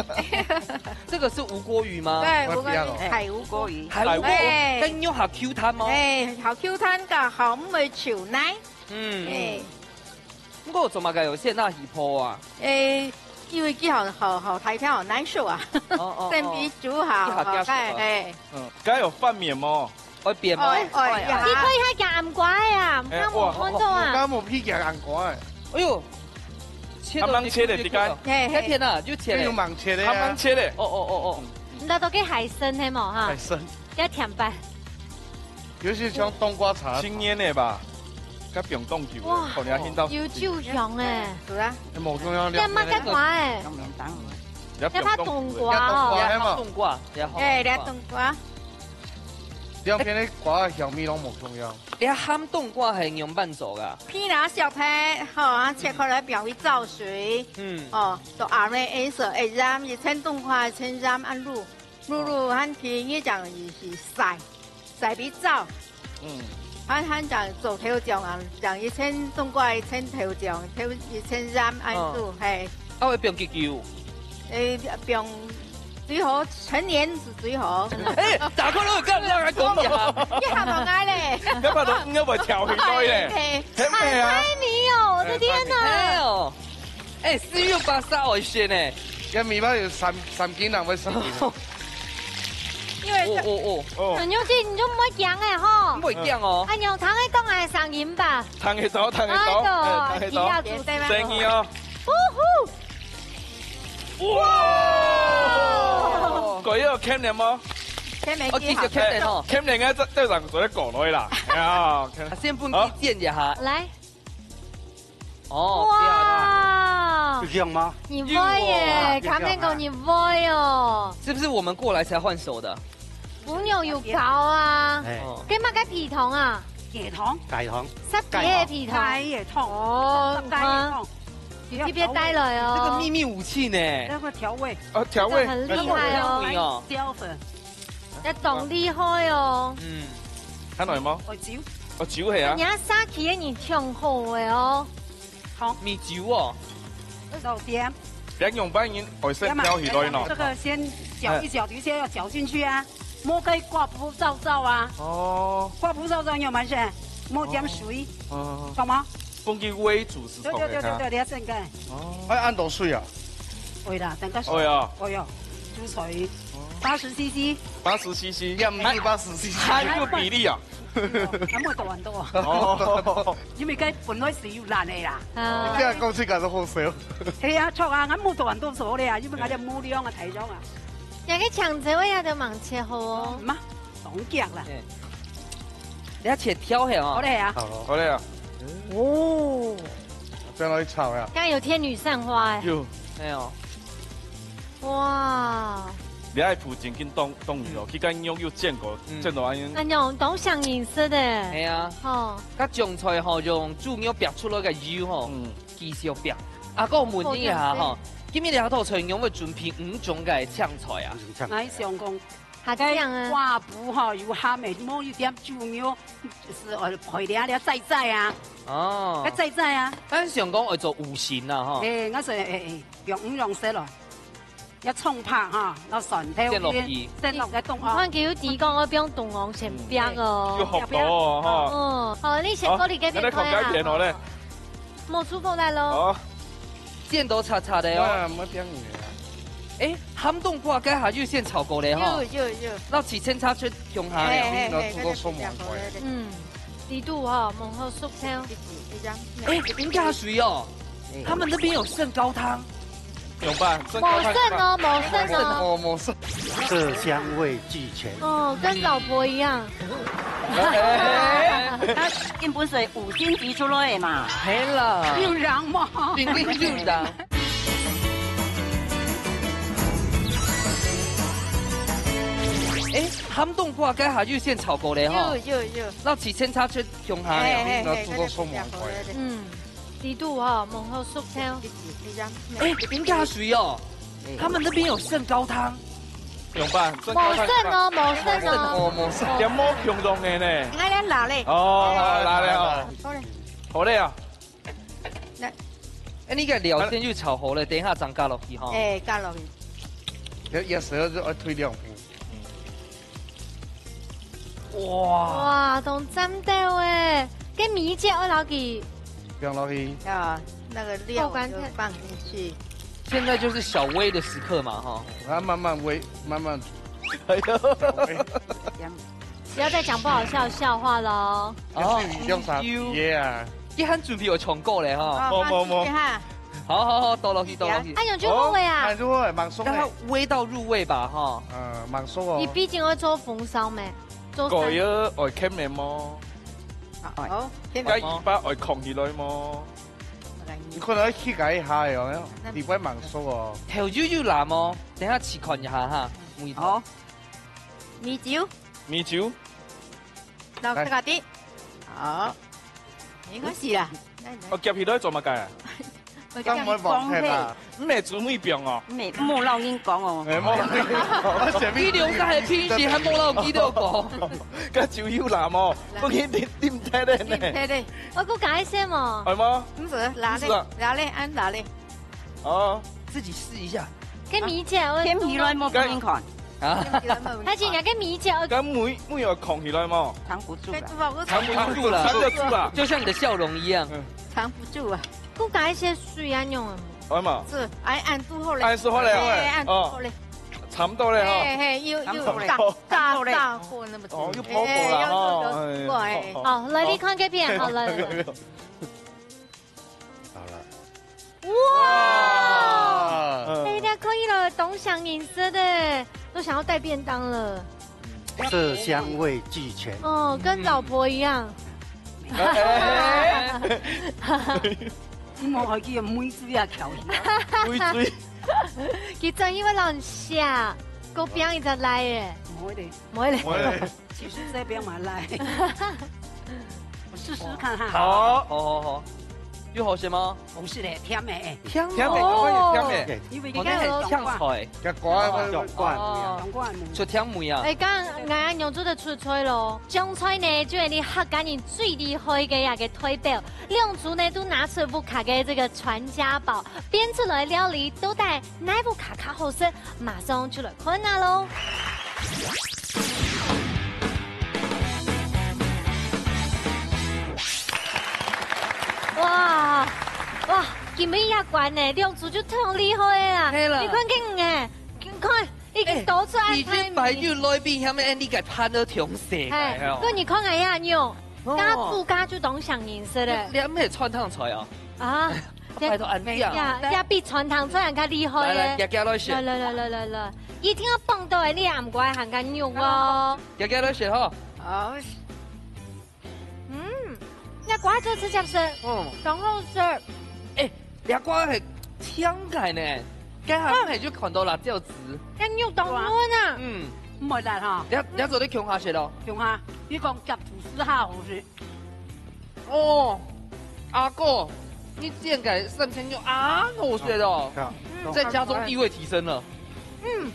這個是吳郭魚嗎？對，我不要了我跟你，海吳郭魚。還有哎跟肉好Q彈嗎？哎，好Q彈个，好毋會臭泥。嗯，哎，不過做麼个有先拿魚泡啊？哎，因為佢好好好，大條好難受啊，哦哦先比煮好，一下加水啊哎，嗯，該有拌麵無？會變嗎？哎哎呀，你可以還加暗瓜呀，哎看我看到啊，剛剛我屁眼很乖，哎呦，切還蠻切的，你看，嘿嘿，該片啊，就切了。這有蠻切的啊還蠻。切的。哦哦哦哦，你到底該海參係無哈海？參，要甜白，尤其像冬瓜茶，新鮮的吧？該放當久哇了，可能要先到。有酒香哎，是啊，哎，某中央這麼个兩瓜哎，當然當然。要要怕冬放當久了。瓜哦。也好冬瓜，也好哎，冬瓜來冬瓜，兩片的瓜的香味攏無共樣。你鹹冬瓜係仰般做个？皮拿小塊，好啊，切開來放去燥水，嗯，哦，都暗个顏色，會染，一層冬瓜一層染，恁滷，滷滷，還皮一樣是曬，曬皮燥，嗯，還還講做豆醬啊，講一層冬瓜一層豆醬，豆一層染，恁滷，嘿。啊會放幾久？誒，放最好成年是最好。哎，打開了，幹嘛來講呀？你還問𠊎咧？要不然應該會跳起來咧。嘿，很美啊太。迷哦，我的天哎哪！呦，哎，四六八殺我一些呢。這尾巴有三三斤人會死。因為哦哦哦，哦，很有劲，你就莫講哎吼不。會這樣哦。哎，你有聽得懂哎，聲音吧？聽得到，聽得到，哎呦哎聽得到。哎呀聲音哦，嗚呼！哇！佢有牽連嗎？天美哦，直接看的吼。牽連个，這這人做得過來啦。哎呀，啊，先分佢剪一下。來，哦，對啊，哇有，這樣嗎？你會耶，有卡面狗你會哦。是不是我們過來才換手的？餔娘有搞啊，哎，哦，跟麼个皮糖啊？雞湯，雞湯，十幾个皮糖。雞个湯，哦十雞个湯，你這邊帶來哦。這個祕密武器呢？那個調味。哦，調味。這個很厲害哦。調味哦。椒粉。要懂厲害哦。嗯。還有無？哦，酒。哦，酒係啊。你看殺氣的人挺好的哦。好。米酒哦。老爹。別用半人愛先調起來喏。這個先攪一攪，等一下要攪進去啊。 莫該掛布燥燥啊。哦。掛布燥燥你有麼个事？莫添水。哦。懂嗎？放佢煨煮係對對對對對，你要先蓋。哦。愛恁多水啊？會啦，等下水。哎呀。哎喲，煮水。八十C C。八十C C。也毋係八十C C。還有比例啊。還沒多很多。哦。因為該本來係有爛个啦。啊。你這樣講起來都好笑。係啊，錯啊，俺沒多很多做咧啊，因為俺就無量啊，大量啊。 這個青椒也都蠻切好哦。嗯，嘛，當遽啦。哎。你要切條係哦。好嘞啊。好。好嘞啊。哦。這樣來炒呀。剛剛有天女散花哎。有。沒有。哇。你愛鋪正經當，當魚哦，嗯。佢該肉有煎過，嗯。煎到恁樣。哎喲，當像飲食的。係啊。吼。該種菜吼，用豬肉煏出來个油吼。嗯。 繼續煏。啊，𠊎問你一下吼，今日你下晝菜仰會準備五種个青菜啊？𠊎想講，下這樣啊。該掛布吼，有鹹个，無一點醬油，係愛配了了載載啊。哦。該載載啊。但係想講愛做五行啊，吼。誒，𠊎說，誒，誒，用五樣色咯。 要蔥白哈，要蒜頭，先落去。先落个凍哦。你看佢有提供，我不用凍哦，先煏哦。嗯。有學到哦，哈。嗯，好，你先過去該片看啊。好，來看該片哦，來。無出火來咯。好。煎到赤赤个哦。哇，沒煏你啊。誒，鹹冬瓜該下就先炒過了哈。有，有，有。那起濺差出香下了。嘿，嘿，嘿，那煮到鬆軟塊。該就比較好了。嗯。 裡肚哦，無好熟透。誒，人家水哦，他們那邊有剩高湯。怎麼辦？剩高湯怎麼辦？無剩哦，無剩哦。哦，無剩。色香味俱全。哦，跟老婆一樣。哎。他根本是五星級出來的嘛。係啦。有人嗎？頂頂有人。 誒，鹹冬瓜該下就先炒過了哈。有，有，有。那起濺差出香下了。嘿，嘿，嘿，那煮到鬆軟塊。該就比較好了。嗯，裡肚哦，無好熟透。誒，人家水哦，他們那邊有剩高湯。怎麼辦？剩高湯怎麼辦？無剩哦，無剩哦。哦，無剩。也無共樣的呢。𠊎來拿咧。哦，好，拿咧哦。好咧。好咧啊。 那，哎，你个料先就炒好了，等一下正加落去哈。哎，加落去。也，也是要，要退兩瓶。哇。哇，當讚到哎！該米姐愛落去。放落去。啊，那個料就放進去。現在就是小煨的時刻嘛，哈。它慢慢煨，慢慢。哎呦。小煨。 不要再講不好笑的笑話了哦。哦，也是用茶葉啊。你還準備有唱歌嘞哈？哦，無，無，無。放進去哈。好，好，好，倒落去，倒落去。哎，用這個味啊。哦，哎，這個蠻熟的。讓它煨到入味吧，哈。嗯，蠻熟哦。你畢竟會做紅燒咩？做三。狗也愛看面嗎？好，看面。該尾巴愛囥起來嗎？你可能要去改一下，有沒有？那裡背蠻熟哦。頭油有淋嗎？等下試看一下哈，味道。好。 米酒。米酒。老師家的。好。沒關係啦。哦，夾起來做麼个啊？我剛剛講過啦。毋係煮米餅哦。毋係，莫摎人講哦。哎，莫摎人講。你留下來平時還莫摎佢兜講。該酒有淋哦，不然你啉忒咧呢。啉忒咧。我還加一些嘛。係嗎？毋係，拿咧，毋係啊。拿咧，恁拿咧。哦。自己試一下。 該米姐，𠊎，天皮來莫分人看。啊？天皮來莫分人看。但是人家該米姐，𠊎，該米，米要囥起來無？藏不住了。藏不住了。藏得住啊。就像你的笑容一樣。嗯。藏不住啊。還加一些水恁樣啊。哎嘛。係，哎，恁堵好咧。哎，係好咧，好咧。哎，恁堵好咧。哦。差不多咧，吼。嘿，嘿，又，又炸，差不多咧。炸，炸過那麼多。哦，又泡過了，哎，吼。又，又，哎。好，來，你看這片，好，來，來，來。 好了。哇！哇！哎，這可以了，當像飲食的，都想要帶便當了。色香味俱全。哦，跟老婆一樣。哎。你莫害佢个尾嘴啊翹起來。尾嘴。佢真以為老人家，狗餅一直來耶。毋會的。毋會的。毋會的。 其實這邊蠻爛。我試試看哈。好。好，好，好。有好食嗎？好食个，甜个。甜个，哦。我也甜个。因為哦，該係香菜。哦。哦。就甜味啊。哎，剛剛𠊎娘做得出菜咯。醬菜呢，就係你客家人最厲害个一個代表。兩組呢，都拿出屋下个這個傳家寶，變出來料理到底哪屋下較好食，馬上就來看啊咯。 哇，哇，今晡日這關呢，兩組就當厲害个啦。係啦。你看佢个，你看，已經倒出來，哎，已經擺入來比佢个，你个盤都忒細个，哎，哦。該你看𠊎這肉，哦。加豬加就當像人食个。這，這毋係川湯菜哦。啊，拜託，恁靚。呀，這比川湯菜還較厲害个。來，來，夾夾來食。來，來，來，來，來，來，一定愛放到个，你也毋怪還較肉哦。夾夾來食吼。好。 嗯，這瓜就直接食，嗯。當好食。哎，這瓜係甜个呢，該下係就看到辣椒籽。該肉當嫩啊。嗯。毋會辣哈。這，這做得共下食咯。共下，你講夾吐司較好食。哦，阿哥，你煎个三層肉恁好食哦，好，好。在家中地位提升了。嗯。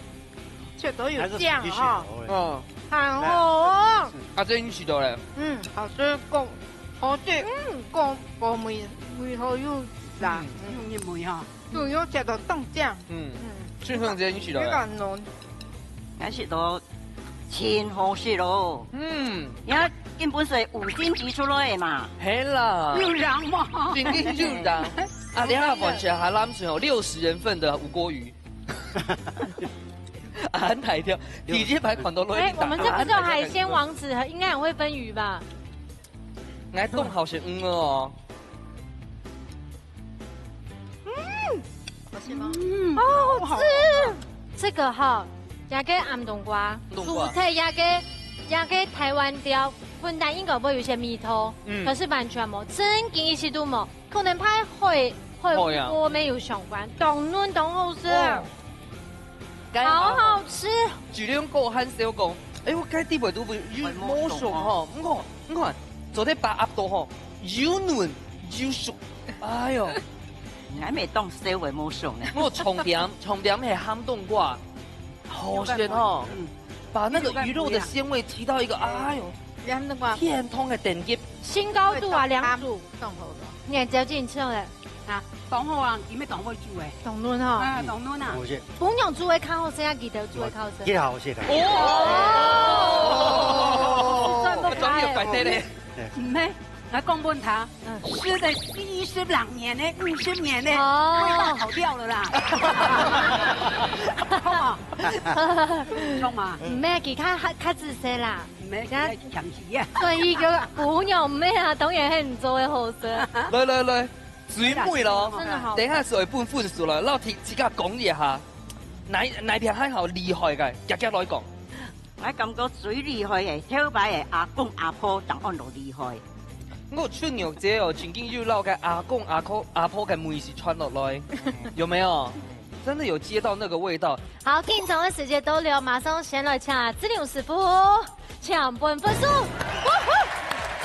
食到有醬哈。還係自己食好个。嗯。還好哦。啊，這你食到咧？嗯，好食，講，好食，嗯。講無味，味道又辣，嗯。有入味哈。嗯，有食到當醬。嗯。嗯。順順這你食到咧？比較濃。還食到真好食咯。嗯。你看，根本係五星級出來个嘛。係啦。有人嘛。真正有人。啊，你看，完全還攬出有六十人份的吳郭魚。 恁大條，第一擺看到落去。哎，我們這不是有海鮮王子，應該很會分魚吧？𠊎當好食魚哦。嗯。好吃嗎？嗯。好好吃。這個哈，這個暗冬瓜，暗冬瓜。蔬菜，這個，這個台灣調，混搭應該會有些味道，嗯。可是完全無，真經一息都無。 可能怕海，海味無相關，當嫩當好食。哦。好好吃。主任哥還笑講，哎喲，該地位都無，有無熟吼，你看，你看，做得把握到吼，又嫩又熟，哎喲。你還沒當燒个無熟呢。我重點，重點係鹹冬瓜，好鮮吼，嗯。把那個魚肉的鮮味提到一個，哎喲。 甜湯个等級。新高度啊，兩組。當好了。你看，只要進去了。啊，當好啊，裡面當會煮欸。當嫩哈。啊，當嫩啊。姑娘煮个較好食，還係佢兜煮个較好食？佢好食个。哦。專業擺地咧。毋係，來講分佢，嗯。食了四十六年呢，五十年呢，哦。味道跑掉了啦。好嗎？好嗎？毋係，佢較，較仔細啦。 毋係，這，這強勢啊。所以个姑娘妹啊，當然係你做个好食。來來來，最尾咯，真的好。等一下就會分分數了，然後自，自家講一下，哪，哪片還好厲害个，遽遽來講。𠊎感覺最厲害个，頭擺个阿公阿婆當安到厲害。我春肉節哦，正經有摎个阿公阿婆，阿婆个味緒傳落來，有沒有？真的有接到那個味道。 好，緊張个時節到了，馬上先來請志龍師傅，請分分數。哇呼，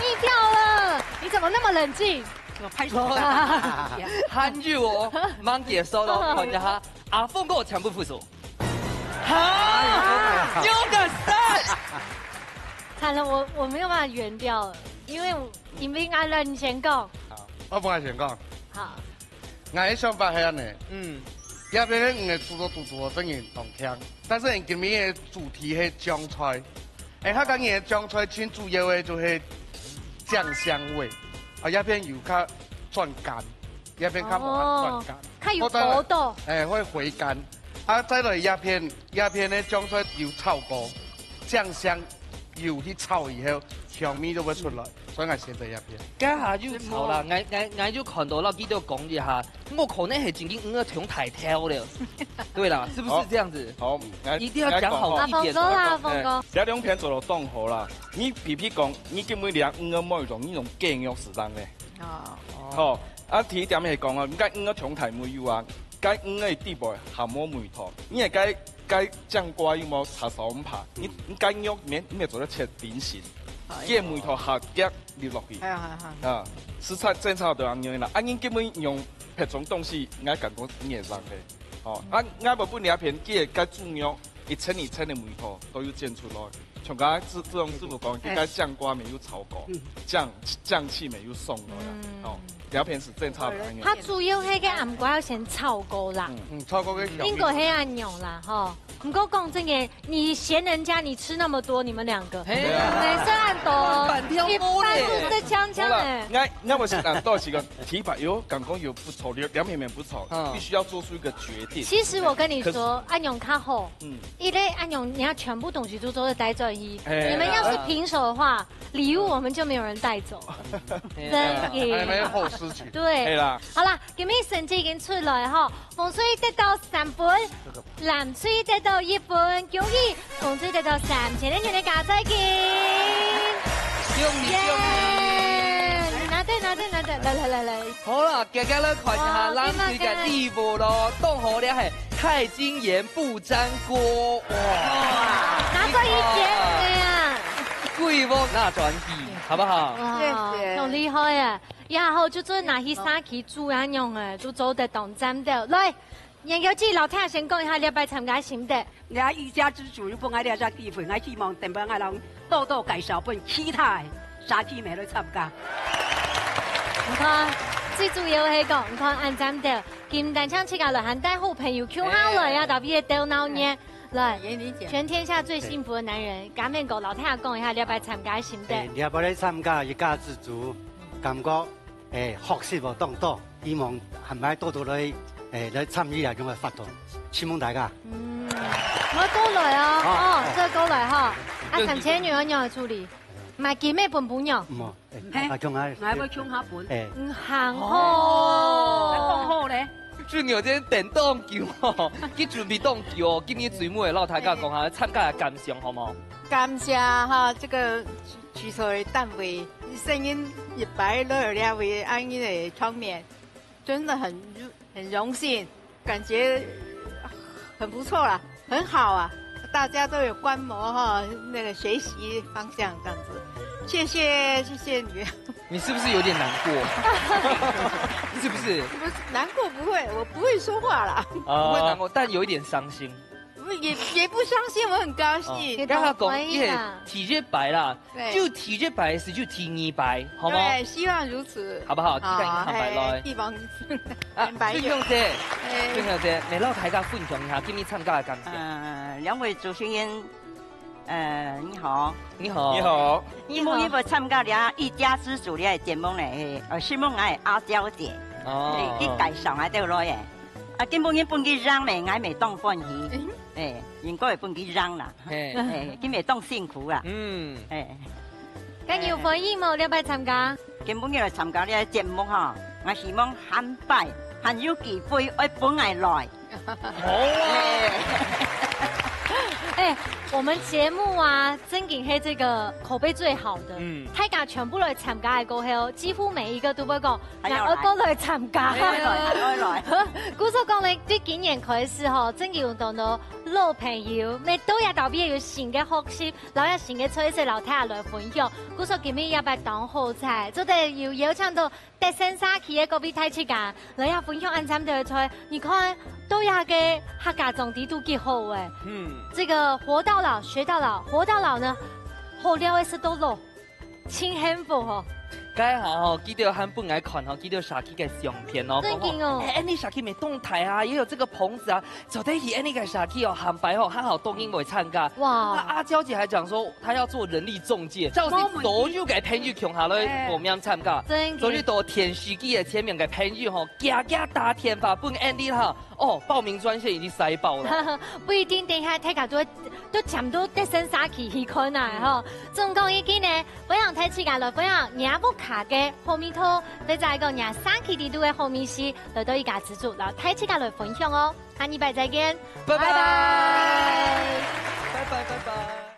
一票了，你怎麼那麼冷靜？我拍手。還有哦，吂結束咯，看一下，阿峰哥請分分數。哈，六個三。慘了，我，我沒有辦法圓掉了，因為我，因為阿樂你先講。好，我分𠊎先講。好。 𠊎个想法係恁呢，嗯。這片个魚个煮到嘟嘟个聲音當香，但是𠊎今晡日个主題係醬菜。哎，客家人个醬菜最主要个就係醬香味，啊，這片有較轉甘，這片較無恁轉甘。哦，較有味道。哎，會回甘。啊，再來這片，這片个醬菜有炒過，醬香有去炒以後，香味就會出來。 所以𠊎選擇這片。該下有炒啦，𠊎，𠊎，𠊎有看到，摎佢兜講一下，我可能係正經魚仔忒大條了。對啦，是不是這樣子？好，好，𠊎，一定要講好一點。阿峰哥啦，阿峰哥。哎，這兩片做到當好啦。你譬譬講，你今晡日這魚仔無用，你用雞肉適當咧。哦。好，啊，第一點係講啊，你該魚仔忒大無有啊，該魚仔底背還無味道，你係該，該醬瓜有無炒熟毋怕，你，你該肉面，你愛做得切丁心。佢个味道下夾入落去。係啊，係啊，係啊。啊，係差，真差到恁樣啦。啊，你根本用別種東西，𠊎感覺你會讓个。哦，啊，𠊎無分你一片，佢个該豬肉一層一層个味道都有煎出來。像剛才志，志宏師傅講，哎。佢个醬瓜沒有炒過，嗯。醬，醬氣沒有送過啦。嗯。哦，這片係真差到恁樣。佢主要係个醃瓜要先炒過啦。嗯。嗯，炒過个香味。應該係恁樣啦，吼。 毋過講真个，你嫌人家你吃那麼多，你們兩個，嘿啊。沒算很多，半條毛咧。一般都是鏘鏘的。好啦，𠊎，𠊎毋係講到時个題目有，感覺有不錯，兩，兩片面不錯，嗯。必須要做出一個決定。其實我跟你說，可是恁樣較好，嗯。因為恁樣人家全部東西都做得帶轉去，嘿。你們要是平手的話，禮物我們就沒有人帶走。嘿啊。真的。還沒好事情。對。嘿啦。好啦，今日成績已經出來吼， 紅隊得到三分，藍隊得到一分，恭喜紅隊得到三千元个加菜金。恭喜，恭喜！耶！拿著，拿著，拿著，來，來，來，來。好啦，遽遽來看一下哇，藍隊个禮物咯，當好个係鈦金鹽不沾鍋，哇！拿到一千个啊！貴婦拿轉去，好不好？哇，謝謝。很厲害耶！以後就做拿去社區煮恁樣誒，就做得當讚个。來， 顏小姐，摎大家先講一下，這擺參加个心得。這一家之煮，如果𠊎這隻機會，𠊎希望等下𠊎摎多多介紹分其他个社區妹來參加。你看，最主要係講，你看恁讚个，今單淨自家來，還帶好朋友共下來啊，嘿。特別係鬥鬧熱。來，嚴玲姐。全天下最幸福的男人，甘面哥摎大家講一下，這擺參加个心得。哎，這擺來參加一家之煮，感覺 誒，學習無當多，希望還愛多多來，誒，來參與這種个活動，承蒙大家。嗯，𠊎過來哦，啊，哦，這過來哈，啊，三千元愛仰般處理？買金个分餔娘。無，誒，嘿，啊，共下，𠊎會共下分。誒，嗯，還好哦。哦，還講好咧。就有這等當久哦，佢準備當久哦，今日最尾摎大家講下，參加个感想好無？感謝哈，這個 製作个單位，一生人一擺來這位恁樣个場面，真的很，很榮幸，感覺很不錯啦，很好啊，大家都有觀摩哈，那個學習方向這樣子。謝謝，謝謝你。你是不是有點難過？是不是？不是，難過不會，我不會說話啦。哦。不會難過，但有一點傷心。 也，也不傷心，我很高興。哦，也當歡喜啦。讓他講，也第一擺啦，對。就第一擺係就第二擺，好嗎？對，希望如此。好不好？期待你坦白來。好，嘿，希望啊，坦白有。俊雄姐，嘿。俊雄姐，你摎大家分享一下今日參加个感想。呃，兩位主持人，呃，你好。你好。你好。你好。今晡日𠊎參加這一家之煮這个節目呢，嘿，呃，承蒙𠊎个阿嬌姐，哦。嘿，佢介紹𠊎兜來个。 啊，今晡日分佢贏咧，𠊎乜當歡喜。嗯。哎，應該會分佢贏啦。嘿。哎，佢乜當辛苦啦。嗯。哎。該你有歡喜無？這擺參加？今晡日來參加這个節目吼，𠊎希望下擺還有機會愛分𠊎來。好啊。哎。哎，我們節目啊，正經係這個口碑最好的，嗯。大家全部來參加个過後，幾乎每一個都會講， 還要來。𠊎愛過來參加。還要來，還要來。故所講呢，對今年開始吼，正經有當多老朋友，乜都也特別有新个學習，摎也新个菜色摎大家來分享。故所今日也擺當好彩，做得有邀請到德勝社區个各位大自家，來也分享恁讚个菜。你看，到這个客家種地都幾好誒。嗯。這個活到老，學到老，活到老呢，好料个食到老。 盡幸福吼。該下吼，佢兜還分𠊎看吼，佢兜社區个相片哦，正經哦。講吼，哎，恁呢社區乜當大啊，也有這個棚子啊，做得去恁呢个社區哦，下擺吼，還好當然會參加。哇。那阿嬌姐還講說，她要做人力仲介，叫係所有个朋友共下來報名參加，正經。所以到電視機个前面个朋友吼，遽遽打電話分恁呢哈， 哦，報名專線已經塞爆了。不一定，等一下大家都，都搶到德勝社區去看啊，嗯。吼。總講一句呢，分享大自家來分享若屋下个好味道，或者係講若社區裡肚个好美食，來到一家之煮，摎大自家來分享哦。下禮拜再見，拜拜。拜拜。拜拜，拜拜。